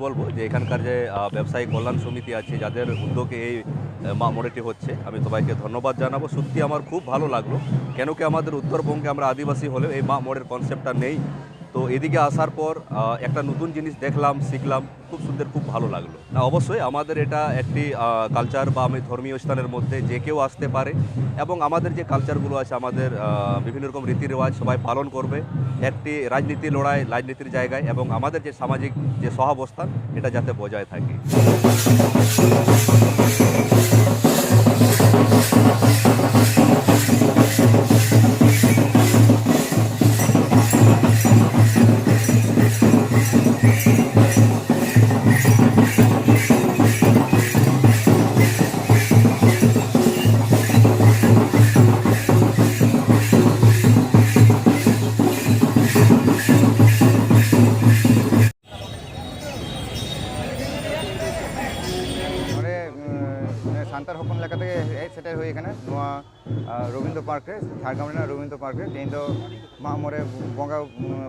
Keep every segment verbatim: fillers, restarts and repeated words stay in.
বলবো যে এখানকার যে আহ, ব্যবসায়ী কল্যাণ সমিতি আছে, যাদের উদ্যোগে এই আহ, মাগ মড়েটি হচ্ছে, আমি সবাইকে ধন্যবাদ জানাবো। সত্যি আমার খুব ভালো লাগলো, কেন কি আমাদের উত্তরবঙ্গে আমরা আদিবাসী হলেও এই মাগ মড়ের কনসেপ্টটা নেই। তো এদিকে আসার পর আহ, একটা নতুন জিনিস দেখলাম, শিখলাম, খুব সুন্দর, খুব ভালো লাগলো। না, অবশ্যই আমাদের এটা একটি কালচার বা আমি ধর্মীয় স্থানের মধ্যে যে কেউ আসতে পারে, এবং আমাদের যে কালচারগুলো আছে, আমাদের আহ, বিভিন্ন রকম রীতি রেওয়াজ সবাই পালন করবে। একটি রাজনীতি লড়াই রাজনীতির জায়গায়, এবং আমাদের যে সামাজিক যে সহাবস্থান, এটা যাতে বজায় থাকে। ᱱᱚᱰᱮ ᱥᱟᱱᱛᱟᱲ ᱦᱚᱯᱚᱱ ᱞᱮᱠᱟᱛᱮ ᱦᱮᱡ ᱥᱮᱴᱮᱨ ᱦᱩᱭ ᱟᱠᱟᱱᱟ ᱱᱚᱣᱟ ᱨᱚᱵᱤᱱᱫᱨᱚ ᱯᱟᱨᱠ ᱨᱮ, ᱡᱷᱟᱲᱜᱨᱟᱢ ᱨᱮᱱᱟᱜ ᱨᱚᱵᱤᱱᱫᱨᱚ ᱯᱟᱨᱠ ᱨᱮ᱾ ᱛᱮᱦᱮᱧ ᱫᱚ ᱢᱟᱜ ᱢᱚᱬᱮ ᱵᱚᱸᱜᱟ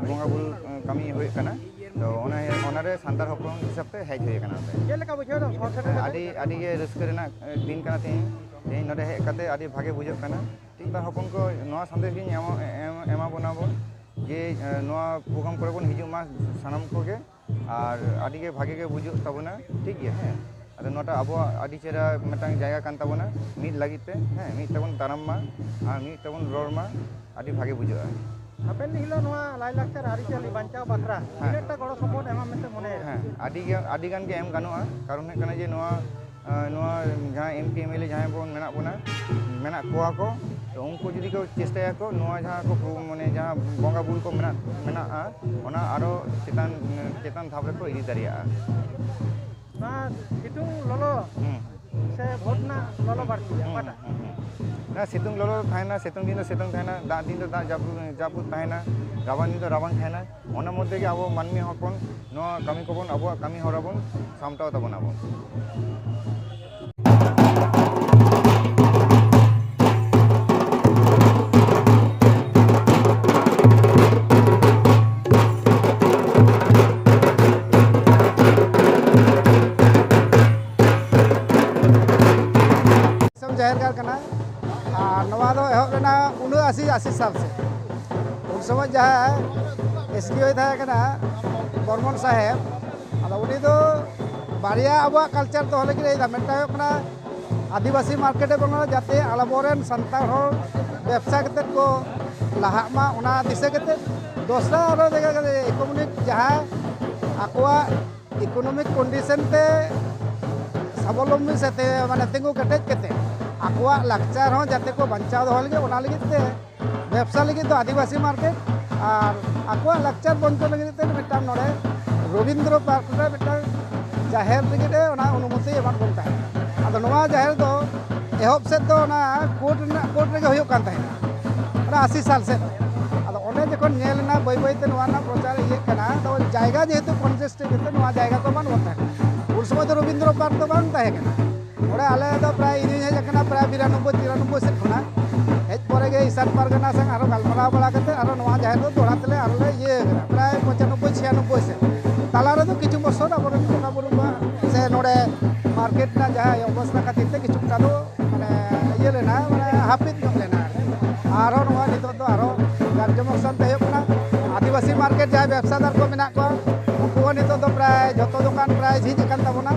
ᱵᱚᱸᱜᱟ ᱵᱩᱨᱩ ᱠᱟᱹᱢᱤ ᱦᱩᱭᱩᱜ ᱠᱟᱱᱟ᱾ ᱛᱚ ᱚᱱᱟ ᱚᱱᱟᱨᱮ ᱥᱟᱱᱛᱟᱲ ᱦᱚᱯᱚᱱ ᱦᱤᱥᱟᱹᱵ ᱛᱮ ᱦᱮᱡ ᱦᱩᱭ ᱟᱠᱟᱱᱟ ᱱᱚᱰᱮ᱾ ᱪᱮᱫ ᱞᱮᱠᱟ ᱵᱩᱡᱷᱟᱹᱣ ᱮᱫᱟ ᱥᱚᱦᱚᱨ ᱥᱮᱴᱮᱨ ᱠᱟᱛᱮ? ᱟᱹᱰᱤ ᱟᱹᱰᱤ ᱜᱮ ᱨᱟᱹᱥᱠᱟᱹ ᱨᱮᱱᱟᱜ ᱫᱤᱱ ᱠᱟᱱᱟ ᱛᱮᱦᱮᱧ᱾ ᱛᱮᱦᱮᱧ ᱱᱚᱰᱮ ᱦᱮᱡ ᱠᱟᱛᱮ ᱟᱹᱰᱤ ᱵᱷᱟᱜᱮ ᱵᱩᱡᱷᱟᱹᱜ ᱠᱟᱱᱟ᱾ ᱥᱟᱱᱛᱟᱲ ᱦᱚᱯᱚᱱ ᱠᱚ ᱱᱚᱣᱟ ᱥᱟᱸᱫᱮᱥ ᱜᱤᱧ ᱮᱢᱟ ᱮᱢᱟ ᱵᱚᱱᱟ ᱵᱚᱱ ᱡᱮ ᱱᱚᱣᱟ ᱯᱨᱳᱜᱨᱟᱢ ᱠᱚᱨᱮ ᱵᱚᱱ ᱦᱤᱡᱩᱜ ᱢᱟ ᱥᱟᱱᱟᱢ ᱠᱚᱜᱮ᱾ ᱟᱨ ᱟᱹᱰᱤ ᱜᱮ ᱵᱷᱟᱜᱮ ᱜᱮ ᱵᱩᱡᱩᱜ ᱛᱟᱵᱚᱱᱟ, ᱴᱷᱤᱠ ᱜᱮᱭᱟ᱾ ᱦᱮᱸ, ᱟᱫᱚ ᱱᱚᱣᱟᱴᱟᱜ ᱟᱵᱚᱣᱟᱜ ᱟᱹᱰᱤ ᱪᱮᱦᱨᱟ ᱢᱤᱫᱴᱟᱝ ᱡᱟᱭᱜᱟ ᱠᱟᱱ ᱛᱟᱵᱚᱱᱟ ᱢᱤᱫ ᱞᱟᱹᱜᱤᱫ ᱛᱮ᱾ ᱦᱮᱸ, ᱢᱤᱫ ᱛᱮᱵᱚᱱ ᱛᱟᱲᱟᱢ ᱢᱟ ᱟᱨ ᱢᱤᱫ ᱛᱮᱵᱚᱱ ᱨᱚᱲ ᱢᱟ, ᱟᱹᱰᱤ ᱵᱷᱟᱜᱮ ᱵᱩᱡᱷᱟᱹᱜᱼᱟ᱾ ᱦᱟᱯᱮᱱ ᱫᱤᱱ ᱦᱤᱞᱳᱜ ᱱᱚᱣᱟ ᱞᱟᱭᱼᱞᱟᱠᱪᱟᱨ ᱟᱹᱨᱤᱪᱟᱹᱞᱤ ᱵᱟᱧᱪᱟᱣ ᱵᱟᱠᱷᱨᱟ ᱦᱮᱸ᱾ ᱛᱤᱱᱟᱹᱜ ᱴᱟ ᱜᱚᱲᱚ ᱥᱚᱯᱚᱦᱚᱫ ᱮᱢᱟ ᱢᱮᱱᱛᱮ ᱢᱚᱱᱮᱭᱮᱫᱟ? ᱦᱮᱸ, ᱟᱹᱰᱤ ᱜᱮ ᱟᱹᱰᱤ ᱜᱟᱱ ᱜᱮ ᱮᱢ ᱜᱟᱱᱚᱜᱼᱟ᱾ ᱠᱟᱨᱚᱱ ᱦᱩᱭᱩᱜ ᱠᱟᱱᱟ ᱡᱮ ᱱᱚᱣᱟ ᱟᱨ ᱱᱚᱣᱟ ᱡᱟᱦᱟᱸ M P M L A ᱡᱟᱦᱟᱸᱭ ᱵᱚᱱ ᱢᱮᱱᱟᱜ ᱵᱚᱱᱟ, ᱢᱮᱱᱟᱜ ᱠᱚᱣᱟ ᱠᱚ, ᱛᱚ ᱩᱱᱠᱩ ᱡᱩᱫᱤ ᱠᱚ ᱪᱮᱥᱴᱟᱭᱟᱠᱚ ᱱᱚᱣᱟ ᱡᱟᱦᱟᱸ ᱠᱚ ᱯᱨᱳ-, ᱢᱟᱱᱮ ᱡᱟᱦᱟᱸ ᱵᱚᱸᱜᱟ ᱵᱩᱨᱩ ᱠᱚ ᱢᱮᱱᱟᱜ, ᱢᱮᱱᱟᱜᱼᱟ, ᱚᱱᱟ ᱟᱨᱚ ᱪᱮᱛᱟᱱ, ᱪᱮᱛᱟᱱ ᱫᱷᱟᱯ ᱨᱮᱠᱚ ᱤᱫᱤ ᱫᱟᱲᱮᱭᱟᱜᱼᱟ᱾ ᱱᱚᱣᱟ ᱥᱤᱛᱩᱝ ᱞᱚᱞᱚ ᱦᱩᱸ᱾ ᱥᱮ ᱵᱷᱳᱴ ᱨᱮᱱᱟᱜ ᱞᱚᱞᱚ ᱵᱟᱹᱲᱛᱤᱭᱟ, ᱦᱩᱸ, ᱚᱠᱟᱴᱟᱜ? ᱦᱩᱸ, ᱦᱩᱸ᱾ ᱚᱱᱟ ᱥᱤᱛᱩᱝ ᱞᱚᱞᱚ ᱛᱟᱦᱮᱱᱟ, ᱥᱤᱛᱩᱝ ᱫᱤᱱ ᱫᱚ ᱥᱤᱛᱩᱝ ᱛᱟᱦᱮᱱᱟ, ᱫᱟᱜ ᱫᱤᱱ ᱫᱚ ᱫᱟᱜ ᱡᱟᱹᱯᱩᱫ, ᱡᱟᱹᱯᱩᱫ ᱛᱟᱦᱮᱱᱟ, ᱨᱟᱵᱟᱝ ᱫᱤᱱ ᱫᱚ ᱨᱟᱵᱟᱝ ᱛᱟᱦᱮᱱᱟ᱾ ᱚᱱᱟ ᱢᱚᱫᱽᱫᱷᱮ ᱜᱮ ᱟᱵᱚ ᱢᱟᱹᱱᱢᱤ ᱦᱚᱯᱚᱱ ᱱᱚᱣᱟ ᱠᱟᱹᱢᱤ ᱠᱚᱵᱚᱱ, ᱟᱵᱚᱣᱟᱜ ᱠᱟᱹᱢᱤ ᱦᱚᱨᱟ ᱵᱚᱱ ᱥᱟᱢᱴᱟᱣ ᱛᱟᱵᱚᱱ ᱟᱵᱚᱱ᱾ ᱚᱱᱟ ᱩᱱᱟᱹᱜ ᱟᱥᱤ ᱟᱥᱤ ᱥᱟᱞ ᱥᱮᱫ ᱩᱱ ᱥᱚᱢᱚᱭ ᱡᱟᱦᱟᱸᱭ ᱮᱥ ᱰᱤ ᱳᱭ ᱛᱟᱦᱮᱸ ᱠᱟᱱᱟ ᱵᱚᱨᱢᱚᱱ ᱥᱟᱦᱮᱵᱽ, ᱟᱫᱚ ᱩᱱᱤ ᱫᱚ ᱵᱟᱨᱭᱟ ᱟᱵᱚᱣᱟᱜ ᱠᱟᱞᱪᱟᱨ ᱫᱚᱦᱚ ᱞᱟᱹᱜᱤᱫ ᱮ ᱞᱟᱹᱭᱫᱟ᱾ ᱢᱤᱫᱴᱟᱝ ᱦᱩᱭᱩᱜ ᱠᱟᱱᱟ ᱟᱹᱫᱤᱵᱟᱹᱥᱤ ᱢᱟᱨᱠᱮᱴ ᱮ ᱵᱮᱱᱟᱣᱟ, ᱡᱟᱛᱮ ᱟᱵᱚᱨᱮᱱ ᱥᱟᱱᱛᱟᱲ ᱦᱚᱲ ᱵᱮᱵᱽᱥᱟ ᱠᱟᱛᱮᱫ ᱠᱚ ᱞᱟᱦᱟᱜ ᱢᱟ, ᱚᱱᱟ ᱫᱤᱥᱟᱹ ᱠᱟᱛᱮᱫ᱾ ᱫᱚᱥᱨᱟ ᱟᱨᱚ ᱡᱟᱭᱜᱟ ᱠᱟᱛᱮ ᱤᱠᱳᱱᱚᱢᱤᱠ ᱡᱟᱦᱟᱸ ᱟᱠᱚᱣᱟᱜ ᱤᱠᱳᱱᱚᱢᱤᱠ ᱠᱚᱱᱰᱤᱥᱚᱱ ᱛᱮ ᱥᱟᱵᱚᱞᱚᱢᱵᱤ ᱥᱮ ᱛᱮ ᱢᱟᱱᱮ ᱛᱤᱸᱜᱩ ᱠᱮᱴᱮᱡ ᱠᱟᱛᱮ ᱟᱠᱚᱣᱟᱜ ᱞᱟᱠᱪᱟᱨ ᱦᱚᱸ ᱡᱟᱛᱮ ᱠᱚ ᱵᱟᱧᱪᱟᱣ ᱫᱚᱦᱚ ᱞᱟᱹᱜᱤᱫ, ᱚᱱᱟ ᱞᱟᱹᱜᱤᱫ ᱛᱮ ᱵᱮᱵᱽᱥᱟ ᱞᱟᱹᱜᱤᱫ ᱫᱚ ᱟᱹᱫᱤᱵᱟᱹᱥᱤ ᱢᱟᱨᱠᱮᱴ ᱟᱨ ᱟᱠᱚᱣᱟᱜ ᱞᱟᱠᱪᱟᱨ ᱵᱚᱧᱪᱟᱣ ᱞᱟᱹᱜᱤᱫ ᱛᱮ ᱢᱤᱫᱴᱟᱝ ᱱᱚᱰᱮ ᱨᱚᱵᱤᱱᱫᱨᱚ ᱯᱟᱨᱠ ᱨᱮ ᱢᱤᱫᱴᱟᱝ ᱡᱟᱦᱮᱨ ᱞᱟᱹᱜᱤᱫ ᱮ ᱚᱱᱟ ᱚᱱᱩᱢᱚᱛᱤ ᱮᱢᱟᱫ ᱵᱚᱱ ᱛᱟᱦᱮᱸᱫ᱾ ᱟᱫᱚ ᱱᱚᱣᱟ ᱡᱟᱦᱮᱨ ᱫᱚ ᱮᱦᱚᱵ ᱥᱮᱫ ᱫᱚ ᱚᱱᱟ ᱠᱳᱨᱴ ᱨᱮᱱᱟᱜ, ᱠᱳᱨᱴ ᱨᱮᱜᱮ ᱦᱩᱭᱩᱜ ᱠᱟᱱ ᱛᱟᱦᱮᱸᱫ, ᱚᱱᱟ ᱟᱥᱤ ᱥᱟᱞ ᱥᱮᱫ᱾ ᱟᱫᱚ ᱚᱸᱰᱮ ᱡᱚᱠᱷᱚᱱ ᱧᱮᱞ ᱮᱱᱟ ᱵᱟᱹᱭ ᱵᱟᱹᱭ ᱛᱮ ᱱᱚᱣᱟ ᱨᱮᱱᱟᱜ ᱯᱨᱚᱪᱟᱨ ᱤᱭᱟᱹᱜ ᱠᱟᱱᱟ, ᱟᱫᱚ ᱡᱟᱭᱜᱟ ᱡᱮᱦᱮᱛᱩ ᱠᱚᱱᱡᱮᱥᱴᱮᱰ ᱜᱮᱛᱮ ᱱᱚᱣᱟ ᱡᱟᱭᱜᱟ ᱠᱚ ᱵᱟᱹᱱᱩᱜ ᱛᱟᱦᱮᱸᱫ᱾ ᱩᱱ ᱥᱚᱢᱚᱭ ᱫᱚ ᱨᱚᱵᱤᱱᱫᱨᱚ ᱯᱟᱨᱠ ᱫᱚ ᱵᱟᱝ ᱛᱟᱦᱮᱸ ᱠᱟᱱᱟ᱾ ᱱᱚᱰᱮ ᱟᱞᱮ ᱫᱚ ᱯᱨᱟᱭ ᱤᱧ ᱦᱚᱧ ᱦᱮᱡ ᱟᱠᱟᱱᱟ ᱯᱨᱟᱭ ᱵᱤᱨᱟᱱᱚᱵᱵᱳᱭ ᱛᱤᱨᱟᱱᱚᱵᱵᱳᱭ ᱥᱮᱫ ᱠᱷᱚᱱᱟᱜ᱾ ᱦᱮᱡ ᱯᱚᱨᱮ ᱜᱮ ᱤᱥᱟᱱ ᱯᱟᱨᱜᱟᱱᱟ ᱥᱟᱶ ᱟᱨᱦᱚᱸ ᱜᱟᱞᱢᱟᱨᱟᱣ ᱵᱟᱲᱟ ᱠᱟᱛᱮ ᱟᱨᱦᱚᱸ ᱱᱚᱣᱟ ᱡᱟᱦᱮᱨ ᱫᱚ ᱫᱚᱦᱲᱟ ᱛᱮᱞᱮ ᱟᱨᱦᱚᱸ ᱞᱮ ᱤᱭᱟᱹ ᱟᱠᱟᱫᱟ ᱯᱨᱟᱭ ᱯᱚᱸᱪᱟᱱᱚᱵᱵᱳᱭ ᱪᱷᱤᱭᱟᱱᱚᱵᱵᱳᱭ ᱥᱮᱫ᱾ ᱛᱟᱞᱟ ᱨᱮᱫᱚ ᱠᱤᱪᱷᱩ ᱵᱚᱪᱷᱚᱨ ᱟᱵᱚᱨᱮᱱ ᱵᱚᱸᱜᱟ ᱵᱩᱨᱩ ᱠᱚᱣᱟᱜ ᱥᱮ ᱱᱚᱰᱮ ᱢᱟᱨᱠᱮᱴ ᱨᱮᱱᱟᱜ ᱡᱟᱦᱟᱸ ᱚᱵᱚᱥᱛᱷᱟ ᱠᱷᱟᱹᱛᱤᱨ ᱛᱮ ᱠᱤᱪᱷᱩᱴᱟ ᱫᱚ ᱢᱟᱱᱮ ᱤᱭᱟᱹ ᱞᱮᱱᱟ, ᱢᱟᱱᱮ ᱦᱟᱹᱯᱤᱫ ᱧᱚᱜ ᱞᱮᱱᱟ᱾ ᱟᱨᱦᱚᱸ ᱱᱚᱣᱟ ᱱᱤᱛᱚᱜ ᱫᱚ ᱟᱨᱦᱚᱸ ᱡᱟᱠ ᱡᱚᱢᱚᱠ ᱥᱟᱶᱛᱮ ᱦᱩᱭᱩᱜ ᱠᱟᱱᱟ᱾ ᱟᱹᱫᱤᱵᱟᱹᱥᱤ ᱢᱟᱨᱠᱮᱴ ᱡᱟᱦᱟᱸᱭ ᱵᱮᱵᱽᱥᱟᱫᱟᱨ ᱠᱚ ᱢᱮᱱᱟᱜ ᱠᱚᱣᱟ, ᱩᱱᱠᱩ ᱦᱚᱸ ᱱᱤᱛᱚᱜ ᱫᱚ ᱯᱨᱟᱭ ᱡᱷᱚᱛᱚ ᱫᱚᱠᱟᱱ ᱯᱨᱟᱭ ᱡᱷᱤᱡ ᱟᱠᱟᱱ ᱛᱟᱵᱚᱱᱟ᱾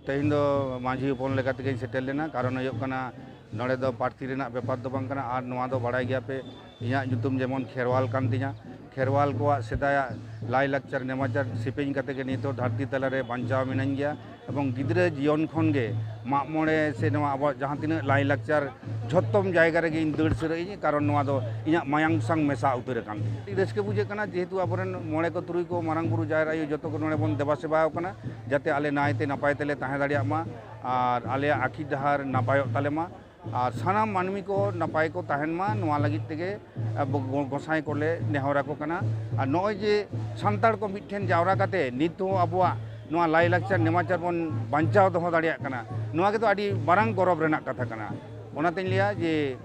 ᱛᱮᱦᱮᱧ ᱫᱚ ᱢᱟᱹᱡᱷᱤ ᱦᱚᱯᱚᱱ ᱞᱮᱠᱟ ᱛᱮᱜᱮᱧ ᱥᱮᱴᱮᱨ ᱞᱮᱱᱟ᱾ ᱠᱟᱨᱚᱱ ᱦᱩᱭᱩᱜ ᱠᱟᱱᱟ, ᱱᱚᱰᱮ ᱫᱚ ᱯᱟᱹᱨᱥᱤ ᱨᱮᱱᱟᱜ ᱵᱮᱯᱟᱨ ᱫᱚ ᱵᱟᱝ ᱠᱟᱱᱟ᱾ ᱟᱨ ᱱᱚᱣᱟ ᱫᱚ ᱵᱟᱲᱟᱭ ᱜᱮᱭᱟᱯᱮ, ᱤᱧᱟᱹᱜ ᱧᱩᱛᱩᱢ ᱡᱮᱢᱚᱱ ᱠᱷᱮᱨᱣᱟᱞ ᱠᱟᱱ ᱛᱤᱧᱟ᱾ ᱠᱷᱮᱨᱣᱟᱞ ᱠᱚᱣᱟᱜ ᱥᱮᱫᱟᱭᱟᱜ ᱞᱟᱭᱼᱞᱟᱠᱪᱟᱨ ᱱᱮᱢᱟᱪᱟᱨ ᱥᱮᱯᱮᱧ ᱠᱟᱛᱮ ᱜᱮ ᱱᱤᱛᱚᱜ ᱫᱷᱟᱹᱨᱛᱤ ᱛᱟᱞᱟ ᱨᱮ ᱵᱟᱧᱪᱟᱣ ᱢᱤᱱᱟᱹᱧ ᱜᱮᱭᱟ᱾ ᱮᱵᱚᱝ ᱜᱤᱫᱽᱨᱟᱹ ᱡᱤᱭᱚᱱ ᱠᱷᱚᱱ ᱜᱮ ᱢᱟᱜ ᱢᱚᱬᱮ ᱥᱮ ᱱᱚᱣᱟ ᱟᱵᱚᱣᱟᱜ ᱡᱟᱦᱟᱸ ᱛᱤᱱᱟᱹᱜ ᱞᱟᱭᱼᱞᱟᱠᱪᱟᱨ, ᱡᱷᱚᱛᱚᱢ ᱡᱟᱭᱜᱟ ᱨᱮᱜᱮ ᱤᱧ ᱫᱟᱹᱲ ᱥᱟᱹᱨᱟᱹᱜ ᱤᱧ, ᱠᱟᱨᱚᱱ ᱱᱚᱣᱟ ᱫᱚ ᱤᱧᱟᱹᱜ ᱢᱟᱭᱟᱝ ᱥᱟᱝ ᱢᱮᱥᱟ ᱩᱛᱟᱹᱨ ᱟᱠᱟᱱ ᱛᱤᱧᱟ᱾ ᱟᱹᱰᱤ ᱨᱟᱹᱥᱠᱟᱹ ᱵᱩᱡᱷᱟᱹᱜ ᱠᱟᱱᱟ, ᱡᱮᱦᱮᱛᱩ ᱟᱵᱚᱨᱮᱱ ᱢᱚᱬᱮ ᱠᱚ ᱛᱩᱨᱩᱭ ᱠᱚ ᱢᱟᱨᱟᱝ ᱵᱩᱨᱩ ᱡᱟᱦᱮᱨ ᱟᱭᱳ ᱡᱚᱛᱚ ᱠᱚ ᱱᱚᱰᱮ ᱵᱚᱱ ᱫᱮᱵᱟ ᱥᱮᱵᱟ ᱟᱠᱚ ᱠᱟᱱᱟ, ᱡᱟᱛᱮ ᱟᱞᱮ ᱱᱟᱭᱛᱮ ᱱᱟᱯᱟᱭ ᱛᱮᱞᱮ ᱛᱟᱦᱮᱸ ᱫᱟᱲᱮᱭᱟᱜ ᱢᱟ ᱟᱨ ᱟᱞᱮᱭᱟᱜ ᱟᱹᱠᱷᱤᱨ ᱰᱟᱦᱟᱨ ᱱᱟᱯᱟᱭᱚᱜ ᱛᱟᱞᱮ ᱢᱟ᱾ ᱟᱨ ᱥᱟᱱᱟᱢ ᱢᱟᱹᱱᱢᱤ ᱠᱚ ᱱᱟᱯᱟᱭ ᱠᱚ ᱛᱟᱦᱮᱱ ᱢᱟ, ᱱᱚᱣᱟ ᱞᱟᱹᱜᱤᱫ ᱛᱮᱜᱮ ᱟᱵᱚ ᱜᱚ-, ᱜᱚᱸᱥᱟᱭ ᱠᱚᱞᱮ ᱱᱮᱦᱚᱨ ᱟᱠᱚ ᱠᱟᱱᱟ᱾ ᱟᱨ ᱱᱚᱜᱼᱚᱭ ᱡᱮ ᱥᱟᱱᱛᱟᱲ ᱠᱚ ᱢᱤᱫ ᱴᱷᱮᱱ ᱡᱟᱣᱨᱟ ᱠᱟᱛᱮ ᱱᱤᱛ ᱦᱚᱸ ᱟᱵᱚᱣᱟᱜ ᱱᱚᱣᱟ ᱞᱟᱭᱼᱞᱟᱠᱪᱟᱨ ᱱᱮᱢᱟᱪᱟᱨ ᱵᱚᱱ ᱵᱟᱧᱪᱟᱣ ᱫᱚᱦᱚ ᱫᱟᱲᱮᱭᱟᱜ ᱠᱟᱱᱟ, ᱱᱚᱣᱟ ᱜᱮᱛᱚ ᱟᱹᱰᱤ ᱢᱟᱨᱟᱝ ᱜᱚᱨᱚᱵᱽ ᱨᱮᱱᱟᱜ ᱠᱟᱛᱷᱟ ᱠᱟᱱᱟ᱾ ᱚᱱᱟᱛᱤᱧ ᱞᱟᱹᱭᱟ ᱡᱮ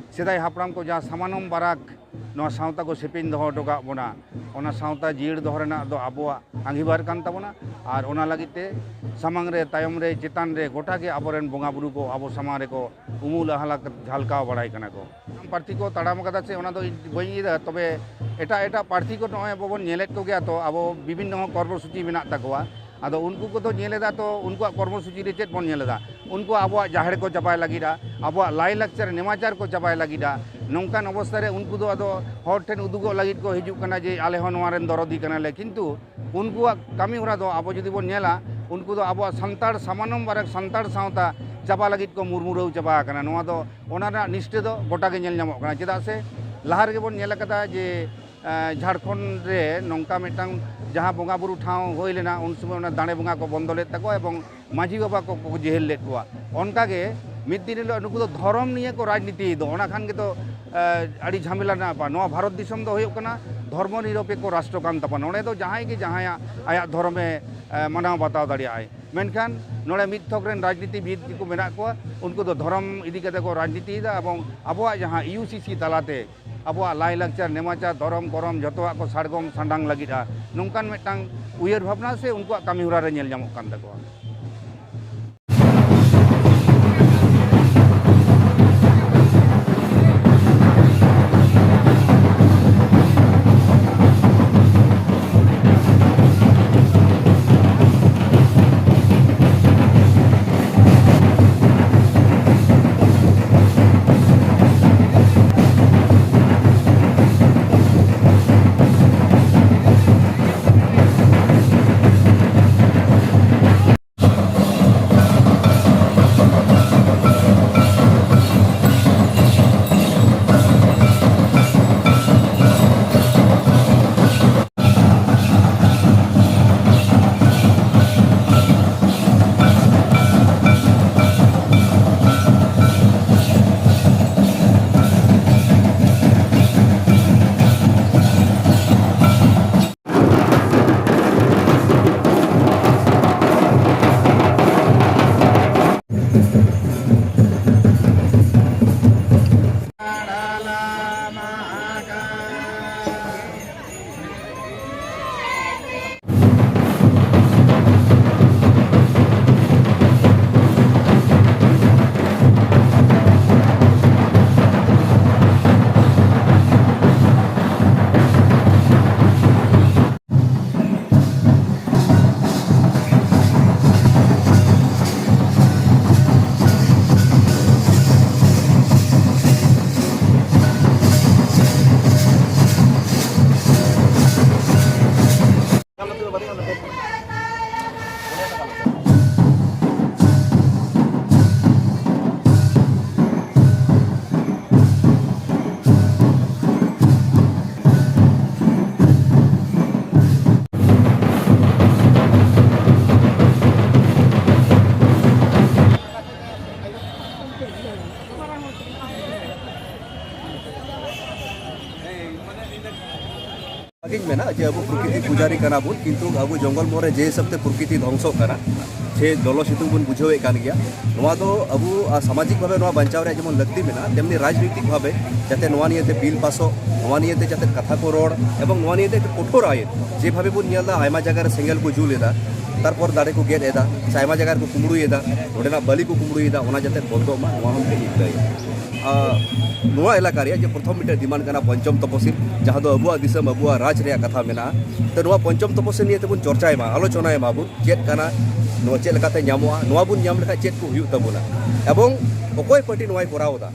ᱥᱮᱫᱟᱭ ᱦᱟᱯᱲᱟᱢ ᱠᱚ ᱡᱟᱦᱟᱸ ᱥᱟᱢᱟᱱᱚᱢ ᱵᱟᱨᱟᱠ ᱱᱚᱣᱟ ᱥᱟᱶᱛᱟ ᱠᱚ ᱥᱮᱯᱮᱧ ᱫᱚᱦᱚ ᱦᱚᱴᱚ ᱠᱟᱜ ᱵᱚᱱᱟ, ᱚᱱᱟ ᱥᱟᱶᱛᱟ ᱡᱤᱭᱟᱹᱲ ᱫᱚᱦᱚ ᱨᱮᱱᱟᱜ ᱫᱚ ᱟᱵᱚᱣᱟᱜ ᱟᱸᱜᱤᱵᱷᱟᱨ ᱠᱟᱱ ᱛᱟᱵᱚᱱᱟ᱾ ᱟᱨ ᱚᱱᱟ ᱞᱟᱹᱜᱤᱫ ᱛᱮ ᱥᱟᱢᱟᱝ ᱨᱮ, ᱛᱟᱭᱚᱢ ᱨᱮ, ᱪᱮᱛᱟᱱ ᱨᱮ ᱜᱚᱴᱟ ᱜᱮ ᱟᱵᱚᱨᱮᱱ ᱵᱚᱸᱜᱟ ᱵᱩᱨᱩ ᱠᱚ ᱟᱵᱚ ᱥᱟᱢᱟᱝ ᱨᱮᱠᱚ ᱩᱢᱩᱞ ᱟᱦᱞᱟ ᱡᱷᱟᱞᱠᱟᱣ ᱵᱟᱲᱟᱭ ᱠᱟᱱᱟ ᱠᱚ᱾ ᱯᱨᱟᱨᱛᱷᱤ ᱠᱚ ᱛᱟᱲᱟᱢ ᱠᱟᱫᱟ ᱥᱮ ᱚᱱᱟ ᱫᱚ ᱤᱧ ᱵᱟᱹᱧ ᱤᱭᱟᱹᱭ ᱫᱟ, ᱛᱚᱵᱮ ᱮᱴᱟᱜ ᱮᱴᱟᱜ ᱯᱨᱟᱨᱛᱷᱤ ᱠᱚ ᱱᱚᱜᱼᱚᱭ ᱟᱵᱚ ᱵᱚᱱ ᱧᱮᱞᱮᱫ ᱠᱚᱜᱮᱭᱟ, ᱛᱚ ᱟᱵᱚ ᱵᱤᱵᱷᱤᱱᱱᱚ ᱠᱚᱨᱢᱚᱥᱩᱪᱤ ᱢᱮᱱᱟᱜ ᱛᱟᱠᱚᱣᱟ᱾ ᱟᱫᱚ ᱩᱱᱠᱩ ᱠᱚᱫᱚ ᱧᱮᱞ ᱮᱫᱟ, ᱛᱚ ᱩᱱᱠᱩᱣᱟᱜ ᱠᱚᱨᱢᱚᱥᱩᱪᱤ ᱨᱮ ᱪᱮᱫ ᱵᱚᱱ ᱧᱮᱞ ᱮᱫᱟ? ᱩᱱᱠᱩ ᱟᱵᱚᱣᱟᱜ ᱡᱟᱦᱮᱨ ᱠᱚ ᱪᱟᱵᱟᱭ ᱞᱟᱹᱜᱤᱫᱼᱟ, ᱟᱵᱚᱣᱟᱜ ᱞᱟᱭᱼᱞᱟᱠᱪᱟᱨ ᱱᱮᱢᱟᱪᱟᱨ ᱠᱚ ᱪᱟᱵᱟᱭ ᱞᱟᱹᱜᱤᱫᱼᱟ᱾ ᱱᱚᱝᱠᱟᱱ ᱚᱵᱚᱥᱛᱷᱟ ᱨᱮ ᱩᱱᱠᱩ ᱫᱚ ᱟᱫᱚ ᱦᱚᱲ ᱴᱷᱮᱱ ᱩᱫᱩᱜᱚᱜ ᱞᱟᱹᱜᱤᱫ ᱠᱚ ᱦᱤᱡᱩᱜ ᱠᱟᱱᱟ ᱡᱮ ᱟᱞᱮ ᱦᱚᱸ ᱱᱚᱣᱟ ᱨᱮᱱ ᱫᱚᱨᱚᱫᱤ ᱠᱟᱱᱟᱞᱮ, ᱠᱤᱱᱛᱩ ᱩᱱᱠᱩᱣᱟᱜ ᱠᱟᱹᱢᱤ ᱦᱚᱨᱟ ᱫᱚ ᱟᱵᱚ ᱡᱩᱫᱤ ᱵᱚᱱ ᱧᱮᱞᱟ, ᱩᱱᱠᱩ ᱫᱚ ᱟᱵᱚᱣᱟᱜ ᱥᱟᱱᱛᱟᱲ ᱥᱟᱢᱟᱱᱚᱢ ᱵᱟᱨᱮᱠ ᱥᱟᱱᱛᱟᱲ ᱥᱟᱶᱛᱟ ᱪᱟᱵᱟ ᱞᱟᱹᱜᱤᱫ ᱠᱚ ᱢᱩᱨᱢᱩᱨᱟᱹᱣ ᱪᱟᱵᱟ ᱟᱠᱟᱱᱟ᱾ ᱱᱚᱣᱟ ᱫᱚ ᱚᱱᱟ ᱨᱮᱱᱟᱜ ᱱᱤᱥᱴᱟᱹ ᱫᱚ ᱜᱚᱴᱟ ᱜᱮ ᱧᱮᱞ ᱧᱟᱢᱚᱜ ᱠᱟᱱᱟ᱾ ᱪᱮᱫᱟᱜ ᱥᱮ ᱞᱟᱦᱟ ᱨᱮᱜᱮ ᱵᱚᱱ ᱧᱮᱞ ᱟᱠᱟᱫᱟ ᱡᱮ ᱮᱸ, ᱡᱷᱟᱲᱠᱷᱚᱸᱰ ᱨᱮ ᱱᱚᱝᱠᱟ ᱢᱤᱫᱴᱟᱝ ᱡᱟᱦᱟᱸ ᱵᱚᱸᱜᱟ ᱵᱩᱨᱩ ᱴᱷᱟᱶ ᱦᱩᱭ ᱞᱮᱱᱟ, ᱩᱱ ᱥᱚᱢᱚᱭ ᱚᱱᱟ ᱫᱟᱲᱮ ᱵᱚᱸᱜᱟ ᱠᱚ ᱵᱚᱱᱫᱚ ᱞᱮᱫ ᱛᱟᱠᱚᱣᱟ ᱮᱵᱚᱝ ᱢᱟᱹᱡᱷᱤ ᱵᱟᱵᱟ ᱠᱚ, ᱠᱚ ᱡᱮᱦᱮᱞ ᱞᱮᱫ ᱠᱚᱣᱟ᱾ ᱚᱱᱠᱟᱜᱮ ᱢᱤᱫ ᱫᱤᱱ ᱦᱤᱞᱳᱜ ᱱᱩᱠᱩ ᱫᱚ ᱫᱷᱚᱨᱚᱢ ᱱᱤᱭᱮ ᱠᱚ ᱨᱟᱡᱽᱱᱤᱛᱤᱭᱮᱫ ᱫᱚ, ᱚᱱᱟ ᱠᱷᱟᱱ ᱜᱮᱛᱚ, ᱮᱸ, ᱟᱹᱰᱤ ᱡᱷᱟᱢᱮᱞᱟ ᱨᱮᱱᱟᱜ ᱵᱮᱯᱟᱨ᱾ ᱱᱚᱣᱟ ᱵᱷᱟᱨᱚᱛ ᱫᱤᱥᱚᱢ ᱫᱚ ᱦᱩᱭᱩᱜ ᱠᱟᱱᱟ ᱫᱷᱚᱨᱢᱚ ᱱᱤᱨᱚᱯᱮᱠᱠᱷᱚ ᱨᱟᱥᱴᱨᱚ ᱠᱟᱱ ᱛᱟᱵᱚᱱᱟ᱾ ᱱᱚᱰᱮ ᱫᱚ ᱡᱟᱦᱟᱸᱭ ᱜᱮ ᱡᱟᱦᱟᱸᱭᱟᱜ ᱟᱭᱟᱜ ᱫᱷᱚᱨᱚᱢᱮ, ᱮᱸ, ᱢᱟᱱᱟᱣ ᱵᱟᱛᱟᱣ ᱫᱟᱲᱮᱭᱟᱜᱼᱟᱭ᱾ ᱢᱮᱱᱠᱷᱟᱱ ᱱᱚᱰᱮ ᱢᱤᱫ ᱛᱷᱚᱠ ᱨᱮᱱ ᱨᱟᱡᱽᱱᱤᱛᱤᱵᱤᱫ ᱠᱚ ᱢᱮᱱᱟᱜ ᱠᱚᱣᱟ, ᱩᱱᱠᱩ ᱫᱚ ᱫᱷᱚᱨᱚᱢ ᱤᱫᱤ ᱠᱟᱛᱮ ᱠᱚ ᱨᱟᱡᱽᱱᱤᱛᱤᱭᱮᱫᱟ ᱮᱵᱚᱝ ᱟᱵᱚᱣᱟᱜ ᱡᱟᱦᱟᱸ ᱤᱭᱩ ᱥᱤ ᱥᱤ ᱛᱟᱞᱟᱛᱮ ᱟᱵᱚᱣᱟᱜ ᱞᱟᱭᱼᱞᱟᱠᱪᱟᱨ, ᱱᱮᱢᱟᱪᱟᱨ, ᱫᱷᱚᱨᱚᱢ, ᱠᱚᱨᱚᱢ ᱡᱷᱚᱛᱚᱣᱟᱜ ᱠᱚ ᱥᱟᱲᱜᱚᱢ ᱥᱟᱰᱟᱝ ᱞᱟᱹᱜᱤᱫᱼᱟ, ᱱᱚᱝᱠᱟᱱ ᱢᱤᱫᱴᱟᱝ ᱩᱭᱦᱟᱹᱨ ᱵᱷᱟᱵᱽᱱᱟ ᱥᱮ ᱩᱱᱠᱩᱣᱟᱜ ᱠᱟᱹᱢᱤ ᱦᱚᱨᱟ ᱨᱮ ᱧᱮᱞ ᱧᱟᱢᱚᱜ ᱠᱟᱱ ᱛᱟᱠᱚᱣᱟ᱾ ᱢᱮᱱᱟᱜᱼᱟ ᱡᱮ ᱟᱵᱚ ᱯᱨᱚᱠᱨᱤᱛᱤ ᱯᱩᱡᱟᱨᱤ ᱠᱟᱱᱟ ᱵᱚᱱ, ᱠᱤᱱᱛᱩ ᱟᱵᱚ ᱡᱚᱝᱜᱚᱞ ᱢᱚᱦᱚᱞ ᱨᱮ ᱡᱮ ᱦᱤᱥᱟᱹᱵ ᱛᱮ ᱯᱨᱚᱠᱨᱤᱛᱤ ᱫᱷᱚᱝᱥᱚᱜ ᱠᱟᱱᱟ, ᱥᱮ ᱞᱚᱞᱚ ᱥᱤᱛᱩᱝ ᱵᱚᱱ ᱵᱩᱡᱷᱟᱹᱣᱮᱫ ᱠᱟᱱ ᱜᱮᱭᱟ, ᱱᱚᱣᱟ ᱫᱚ ᱟᱵᱚ, ᱟᱨ, ᱥᱟᱢᱟᱡᱤᱠ ᱵᱷᱟᱵᱮ ᱱᱚᱣᱟ ᱵᱟᱧᱪᱟᱣ ᱨᱮᱭᱟᱜ ᱡᱮᱢᱚᱱ ᱞᱟᱹᱠᱛᱤ ᱢᱮᱱᱟᱜᱼᱟ, ᱛᱮᱢᱱᱤ ᱨᱟᱡᱽᱱᱳᱭᱛᱤᱠ ᱵᱷᱟᱵᱮ ᱡᱟᱛᱮ ᱱᱚᱣᱟ ᱱᱤᱭᱮᱛᱮ ᱵᱤᱞ ᱯᱟᱥᱚᱜ, ᱱᱚᱣᱟ ᱱᱤᱭᱮᱛᱮ ᱡᱟᱛᱮ ᱠᱟᱛᱷᱟ ᱠᱚ ᱨᱚᱲ, ᱮᱵᱚᱝ ᱱᱚᱣᱟ ᱱᱤᱭᱮᱛᱮ ᱠᱚᱴᱷᱳᱨ ᱟᱭᱤᱱ, ᱡᱮᱵᱷᱟᱵᱮ ᱵᱚᱱ ᱧᱮᱞ ᱮᱫᱟ ᱟᱭᱢᱟ ᱡᱟᱭᱜᱟ ᱨᱮ ᱥᱮᱸᱜᱮᱞ ᱠᱚ ᱡᱩᱞ ᱮᱫᱟ, ᱛᱟᱨᱯᱚᱨ ᱫᱟᱨᱮ ᱠᱚ ᱜᱮᱫ ᱮᱫᱟ, ᱥᱮ ᱟᱭᱢᱟ ᱡᱟᱭᱜᱟ ᱨᱮᱠᱚ ᱠᱩᱢᱵᱽᱲᱩᱭᱮᱫᱟ, ᱚᱸᱰᱮᱱᱟᱜ ᱵᱟᱹᱞᱤ ᱠᱚ ᱠᱩᱢᱵᱽᱲᱩᱭᱮᱫᱟ, ᱚᱱᱟ ᱡᱟᱛᱮ ᱵᱚᱱᱫᱚᱜ ᱢᱟ, ᱱᱚᱣᱟ ᱦᱚᱸ ᱢᱤᱫᱴᱮᱱ ᱤᱧ ᱞᱟᱹᱭᱟ᱾ ᱟᱨ ᱱᱚᱣᱟ ᱮᱞᱟᱠᱟ ᱨᱮᱭᱟᱜ ᱡᱮ ᱯᱨᱚᱛᱷᱚᱢ ᱢᱤᱫᱴᱮᱱ ᱰᱤᱢᱟᱱᱰ ᱠᱟᱱᱟ ᱯᱚᱧᱪᱚᱢ ᱛᱚᱯᱚᱥᱤᱞ, ᱡᱟᱦᱟᱸ ᱫᱚ ᱟᱵᱚᱣᱟᱜ ᱫᱤᱥᱚᱢ, ᱟᱵᱚᱣᱟᱜ ᱨᱟᱡᱽ ᱨᱮᱭᱟᱜ ᱠᱟᱛᱷᱟ ᱢᱮᱱᱟᱜᱼᱟ᱾ ᱛᱚ, ᱱᱚᱣᱟ ᱯᱚᱧᱪᱚᱢ ᱛᱚᱯᱚᱥᱤᱞ ᱱᱤᱭᱮ ᱛᱮᱵᱚᱱ ᱪᱚᱨᱪᱟᱭ ᱢᱟ, ᱟᱞᱳᱪᱚᱱᱟᱭ ᱢᱟᱵᱚᱱ, ᱪᱮᱫ ᱠᱟᱱᱟ, ᱱᱚᱣᱟ ᱪᱮᱫ ᱞᱮᱠᱟᱛᱮ ᱧᱟᱢᱚᱜᱼᱟ, ᱱᱚᱣᱟ ᱵᱚᱱ ᱧᱟᱢ ᱞᱮᱠᱷᱟᱱ ᱪᱮᱫ ᱠᱚ ᱦᱩᱭᱩᱜ ᱛᱟᱵᱚᱱᱟ, ᱮᱵᱚᱝ ᱚᱠᱚᱭ ᱯᱟᱨᱴᱤ ᱱᱚᱣᱟᱭ ᱠᱚᱨᱟᱣ ᱮᱫᱟ᱾